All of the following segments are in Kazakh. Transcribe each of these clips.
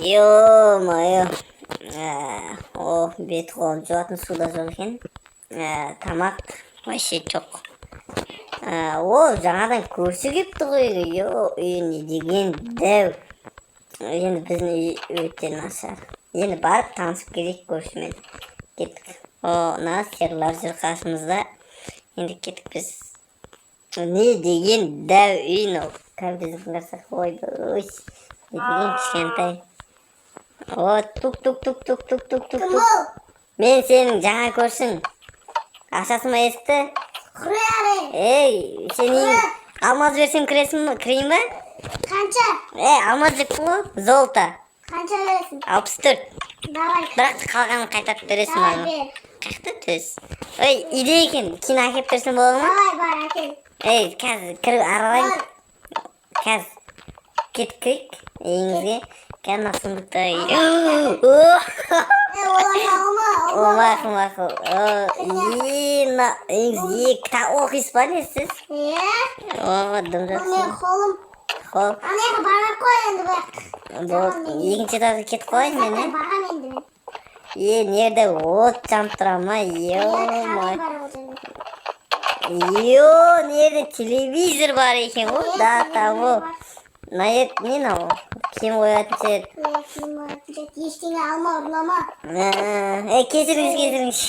Ё-моё. О, бет қолын жуатын су да жоқ екен. Тамақ вообще жоқ. О, жаңадан көрші келіпті ғой үйге. Ё, үй не деген дәу. Енді біздің үй өте нашар. Енді барып танысып келейік көршімен. Кеттік. О, мына сиырлар жүр қасымызда. Енді кеттік біз. Не деген дәу үй мынау. Кәдімгі біздікін қарасақ, ойбой. Не деген кішкентай. О, тук тук тук тук тук тук тук Кім тук. ол? Мен сенің жаңа көршің. Ашасың ба есікті? Құр. Ей, сен үйің алмаз берсем кіресің ба? Кірейін ба? Қанша? Ей, алмаз деппін ғой. Золото. Қанша бересің? 64. Давай. Бірақ қалғанын қайтарып бересің Давай, маған. бер. Қаяқта төс? Ой, үйде екен. Кейін әкеліп берсем болады ма? Давай, бар, әкел. Ей, қазір кіріп аралайын. Бар. Қазір. Кетіп кірейік үйіңізге. Қазір мына сундукта. Е, оларды алма, О, алма. мақұл, мақұл. О, е, мына үйіңіз е, кітап оқисыз ба, не сіз? Е, О, дым бұл жақсы. менің қолым. Қол. Ана жаққа бармай ақ қой енді бұл. Болды, екінші этажға кетіп қалайын мен, е. Барам енді мен. Е, мына жерде от жанып тұра ма? Е, Ё-моё. камин бар ол жерде. Ё, мына жерде телевизор бар екен ғой. Е, Да, телевизор того. бар. Мына жер не мынау? Киім қоятын жер. Е, киім қоятын жер. Ештеңе алма, ұрлама. Е, кешіріңіз, кешіріңіз.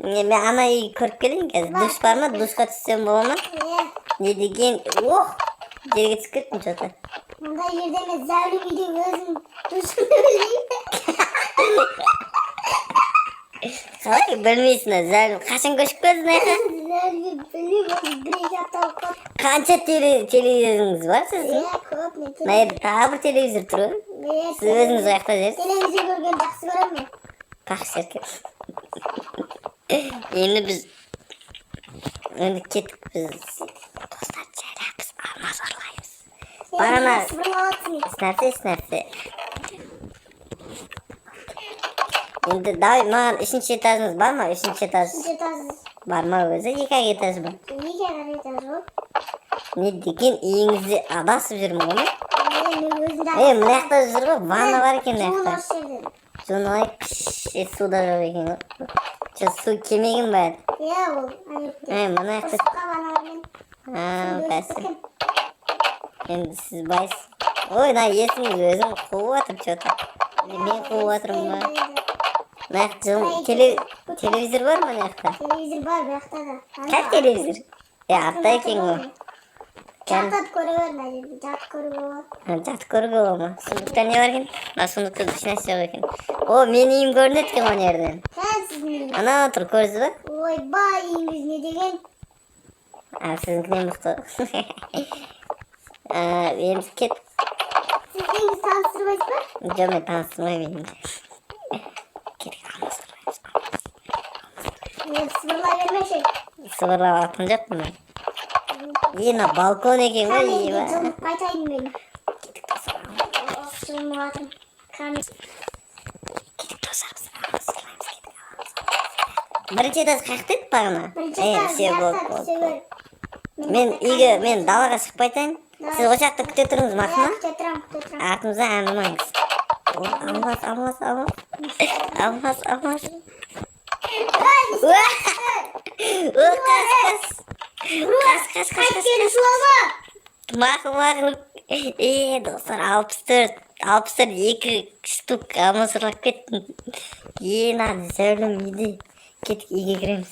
Не, мен ана үйді көріп келейін қазір. Душ бар ма? Душқа түссем бола ма? Е, Не деген? Ох, жерге түсіп кеттім что-то. Мындай жерде мен зәулім үйде өзім душымды білмеймін. Қалай білмейсің, зәулім? Қашан көшіп келдің мына жаққа? Зәулім білмеймін, осы 1-2 апта болып қалды. Қанша телевизорыңыз бар сіздің? Е, көп мен. Мына жерде тағы бір телевизор тұр ғой. Е, Сіз өзіңіз қаяқта жүрсіз? Телевизор көргенді жақсы көремін мен. Пах, шіркін. Енді біз енді кеттік біз. Достар, жайлап біз алмаз ұрлаймыз. Сен Бағана сыбырлап жатсың. Ешнәрсе, ешнәрсе. Енді давай маған үшінші этажыңыз бар ма? Үшінші этаж Үшінші этаж. бар ма өзі? Екі ақ этаж ба? Екі ақ этаж ғой. Не деген үйіңізде адасып жүрмін ғой мен. Е, мен өзім де. Е, мына жақта жүр ғой, ванна бар екен мына Жуын жақта. осы жерден. Жуынып алайық. Е, су да жоқ екен ғой. Че, су келмеген ба әлі? Е, ол ана жерде. Е, мына жақта. Ұрысып қалып аналармен. А, Суды бәсе. өшіп кеткен. Енді сіз байсыз. Ой, мына есіңіз өзім қуып жатыр че-то. Или мен қуып жатырмын ба? Мына жақта телевизор бар ма мына жақта? Телевизор бар бұл жақта да. Қай телевизор? Е, артта екен ғой. Жатып көре бер мына жерде. Жатып көруге болады. Жатып көруге бола ма? Сундукта не бар екен? Мына сундукта ешнәрсе жоқ екен. О, менің үйім көрінеді екен ғой мына жерден. Кән сіздің үйіңіз. Анау тұр, көрдіңіз ба? Ойбай, үйіңіз не деген? А, сіздікінен мықты. Енді кет. Сіз үйіңізді таныстырмайсыз ба? Жоқ, мен таныстырмаймын енді. Кеттік, алмаз ұрлаймыз. Е, сыбырлай бермеші. Сыбырлап жатқан жоқпын мен. Е, мына балкон екен ғой, Кән, еба. жылынып қайтайын мен. Кеттік, достар. Ох, жылынып жатырмын. Кән. Кеттік, достар, біз алмаз ұрлаймыз, кеттік, алмаз. Бірінші этаж қаяқта еді бағана? Бірінші Е, этаж, все, бұл болды, жақта болды, түсе болды. бер. Мен үйге, мен далаға шығып қайтайын. Сіз осы жақта күте тұрыңыз, мақұл ма? Иә, күте тұрамын, күте тұрамын. Артымыздан аңдымаңыз. О, алмаз, алмаз, алмаз. Алмаз, алмаз. Уа! О, қаш, қаш. Қаш, қаш, қаш, қаш. Қайткен шулама. Мақұл, мақұл. Е, достар, 64, 64 екі штук алмаз ұрлап кеттім. Е, мына зәулім үйде. Кеттік, үйге кіреміз.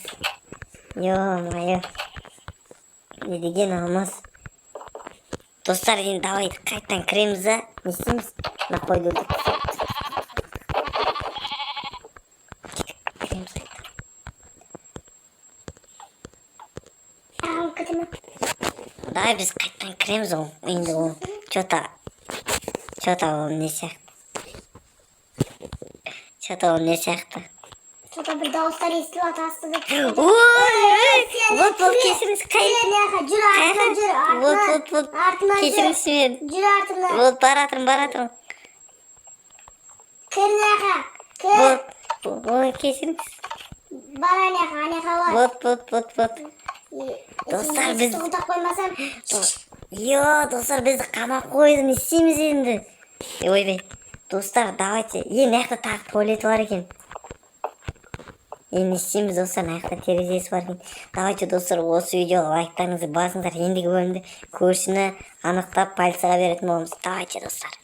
Ё-моё. Не деген алмаз. Достар, енді давай қайтадан кіреміз да. Не істейміз? Мына қойды өлтіріп тастайық. Кеттік, кіреміз қайтадан. Ағым кетеме. Давай біз қайтадан кіреміз ол. Енді ол чё-то ол не сияқты. Чё-то ол не сияқты. Чё-то бір дауыстар естіліп жатыр астыда. Ой, вот, вот, кешіріңіз, қай? Мына жаққа жүр, артынан жүр, Вот, артынан. вот, вот. Артынан жүр. Кешіріңіз мен. Жүр артынан. Вот, баратырмын, баратырмын. Кір мына жаққа. Кір. Вот, ой, кешіріңіз. Бар ана жаққа, ана жаққа бар. Вот, вот, вот, вот. Е, Достар, сен тоқтап қоймасам. Йо, достар, бізді қамап қойды, не істейміз енді? Е, ойбай. Достар, давайте. Е, мына жақта тағы туалеті бар екен. Енді не істейміз, достар? Мына жақта терезесі бар екен. Давайте, достар, осы видеоға лайктарыңызды басыңдар. Ендігі бөлімде көршіні анықтап, полицияға беретін боламыз. Давайте, достар.